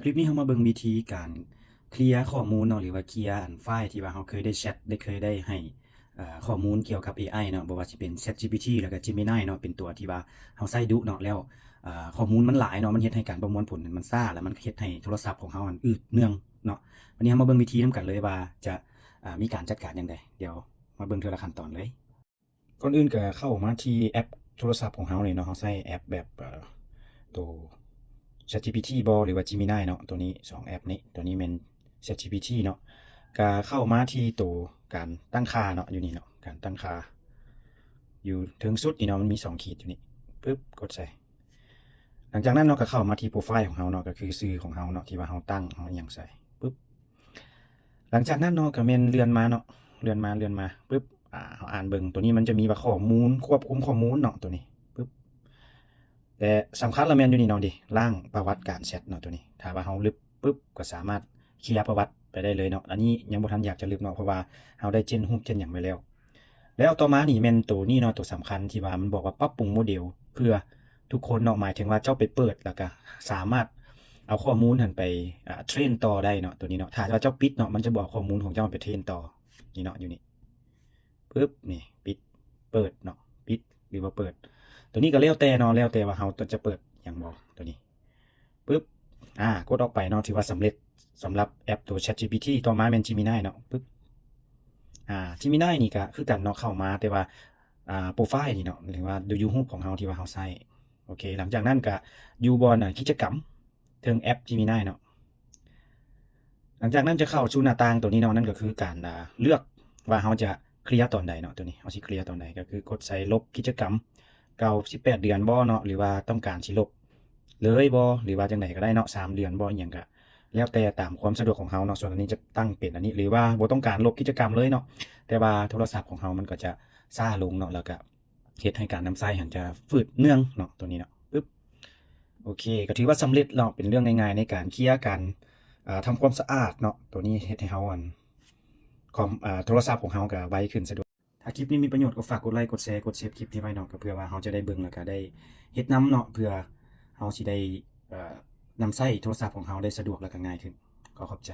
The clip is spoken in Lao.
ຄລິບນີ້ເຮົາມາເບິ່ງວິທີການເຄລຍຂໍ້ມູນເນາະ ຫຼືວ່າເຄລຍອັນໄຟລ໌ທີ່ວ່າເຮົາເຄີຍໄດ້ແຊັດ ໄດ້ເຄີຍໄດ້ໃຫ້ ເອີ ຂໍ້ມູນກ່ຽວກັບ ເອໄອ ເນາະ ບໍ່ວ່າຊິເປັນ ChatGPT ແລ້ວກໍ Gemini ເນາະ ເປັນຕົວທີ່ວ່າເຮົາໃຊ້ດຸເນາະ ແລ້ວ ເອີ ຂໍ້ມູນມັນຫຼາຍເນາະ ມັນເຮັດໃຫ້ການປະມວນຜົນມັນຊ້າ ແລ້ວມັນເຮັດໃຫ້ໂທລະສັບຂອງເຮົາອັນອືດເນືອງເນາະ. ວັນນີ້ເຮົາມາເບິ່ງວິທີນຳກັນເລີຍວ່າຈະ ເອີ ມີການຈັດການຢ່າງໃດ ດຽວມາເບິ່ງເທື່ອລະຂັ້ນຕອນເລີຍ. ກ່ອນອື່ນກໍເຂົ້າມາທີ່ແອັບໂທລະສັບຂອງເຮົານີ້ເນາະ ເຮົາໃຊ້ແອັບແບບ ເອີ ໂຕ ChatGPT ບໍ່ ຫຼືວ່າ Gemini ເນາະ ໂຕນີ້ ສອງແອັບນີ້ ໂຕນີ້ແມ່ນ ChatGPT ເນາະ ກໍເຂົ້າມາທີ່ໂຕການຕັ້ງຄ່າເນາະ ຢູ່ນີ້ເນາະ ການຕັ້ງຄ່າ ຢູ່ເທິງສຸດນີ້ເນາະ ມັນມີສອງຂີດຢູ່ນີ້ ປຶບ ກົດໃສ່. ຫຼັງຈາກນັ້ນເນາະ ກໍເຂົ້າມາທີ່ໂປຣໄຟລ໌ຂອງເຮົາເນາະ ກໍຄືຊື່ຂອງເຮົາເນາະ ທີ່ວ່າເຮົາຕັ້ງ ເຮົາອີ່ຫຍັງໃສ່ ປຶບ. ຫຼັງຈາກນັ້ນເນາະ ກໍແມ່ນເລື່ອນມາເນາະ ເລື່ອນມາ ເລື່ອນມາ ປຶບ ອາ ເຮົາອ່ານເບິ່ງ ໂຕນີ້ມັນຈະມີວ່າຂໍ້ມູນ ຄວບຄຸມຂໍ້ມູນເນາະ ໂຕນີ້ ປຶບ. ແຕ່ສຳຄັນລະແມ່ນຢູ່ນີ້ເນາະ ນີ້ ລ້າງປະຫວັດການແຊັດເນາະ ໂຕນີ້ ຖ້າວ່າເຮົາລຶບປຶບ ກໍສາມາດເຄລຍປະຫວັດໄປໄດ້ເລີຍເນາະ. ອັນນີ້ຍັງບໍ່ທັນຢາກຈະລຶບເນາະ ເພາະວ່າເຮົາໄດ້ເຈນຮູບເຈນຫຍັງໄວ້ແລ້ວ. ແລ້ວຕໍ່ມານີ້ແມ່ນໂຕນີ້ເນາະ ໂຕສຳຄັນທີ່ວ່າມັນບອກວ່າປັບປຸງໂມເດວເພື່ອທຸກຄົນເນາະ ໝາຍເຖິງວ່າເຈົ້າໄປເປີດ ແລ້ວກະສາມາດເອົາຂໍ້ມູນຫັ້ນໄປ ອາ ເທຣນຕໍ່ໄດ້ເນາະ ໂຕນີ້ເນາະ. ຖ້າວ່າເຈົ້າປິດເນາະ ມັນຈະບໍ່ເອົາຂໍ້ມູນຂອງເຈົ້າໄປເທຣນຕໍ່ ນີ້ເນາະ ຢູ່ນີ້ ປຶບ ນີ້ ປິດ ເປີດເນາະ ປິດ ຫຼືວ່າເປີດ ໂຕນີ້ກໍແລ້ວແຕ່ເນາະ ແລ້ວແຕ່ວ່າເຮົາຈະເປີດຫຍັງບໍ່ ໂຕນີ້ ປຶບ ອາ ກົດອອກໄປເນາະ ຖືວ່າສຳເລັດສຳລັບແອັບໂຕ ChatGPT. ຕໍ່ມາແມ່ນ Gemini ເນາະ ປຶບ ອາ Gemini ນີ້ກໍຄືກັນເນາະ ເຂົ້າມາ ແຕ່ວ່າ ອາ ໂປຣໄຟລ໌ນີ້ເນາະ ຫຼືວ່າດູຢູຮູບຂອງເຮົາທີ່ວ່າເຮົາໃຊ້ ໂອເຄ. ຫຼັງຈາກນັ້ນກໍຢູ່ບ່ອນ ອາ ກິດຈະກຳ ເທິງແອັບ Gemini ເນາະ. ຫຼັງຈາກນັ້ນຈະເຂົ້າສູ່ໜ້າຕ່າງໂຕນີ້ເນາະ ນັ້ນກໍຄືການ ອາ ເລືອກວ່າເຮົາຈະເຄລຍຕອນໃດເນາະ ໂຕນີ້ເຮົາຊິເຄລຍຕອນໃດ ກໍຄືກົດໃສ່ລົບກິດຈະກຳເກົ່າ ສິບແປດເດືອນບໍ່ເນາະ ຫຼືວ່າຕ້ອງການຊິລົບເລີຍບໍ່ ຫຼືວ່າຈັ່ງໃດກໍໄດ້ເນາະ ສາມເດືອນບໍ່ ອີ່ຫຍັງກໍແລ້ວແຕ່ຕາມຄວາມສະດວກຂອງເຮົາເນາະ. ສ່ວນອັນນີ້ຈະຕັ້ງເປັນອັນນີ້ ຫຼືວ່າບໍ່ຕ້ອງການລົບກິດຈະກຳເລີຍເນາະ ແຕ່ວ່າໂທລະສັບຂອງເຮົາມັນກໍຈະຊ້າລົງເນາະ ແລ້ວກໍ ເຮັດໃຫ້ການນຳໃຊ້ຫັ້ນຈະຝືດເນືອງເນາະ ໂຕນີ້ເນາະ ປຶບ ໂອເຄ ກໍຖືວ່າສຳເລັດເນາະ ເປັນເລື່ອງງ່າຍໆໃນການເຄລຍ ການ ເອີ ທຳຄວາມສະອາດເນາະ. ໂຕນີ້ເຮັດໃຫ້ເຮົາ ອັນ ຄອມ ເອີ ໂທລະສັບຂອງເຮົາກໍໄວຂຶ້ນ ສະດວກ. ຖ້າຄລິບນີ້ມີປະໂຫຍດກໍຝາກກົດໄລ ກົດແຊ ກົດເຊບຄລິບນີ້ໄວ້ເນາະ ກໍເພື່ອວ່າເຮົາຈະໄດ້ເບິ່ງ ແລ້ວກໍໄດ້ເຮັດນຳເນາະ ເພື່ອເຮົາຊິໄດ້ ເອີ ນຳໃຊ້ໂທລະສັບຂອງເຮົາໄດ້ສະດວກ ແລ້ວກໍງ່າຍຂຶ້ນ. ຂໍຂອບໃຈ.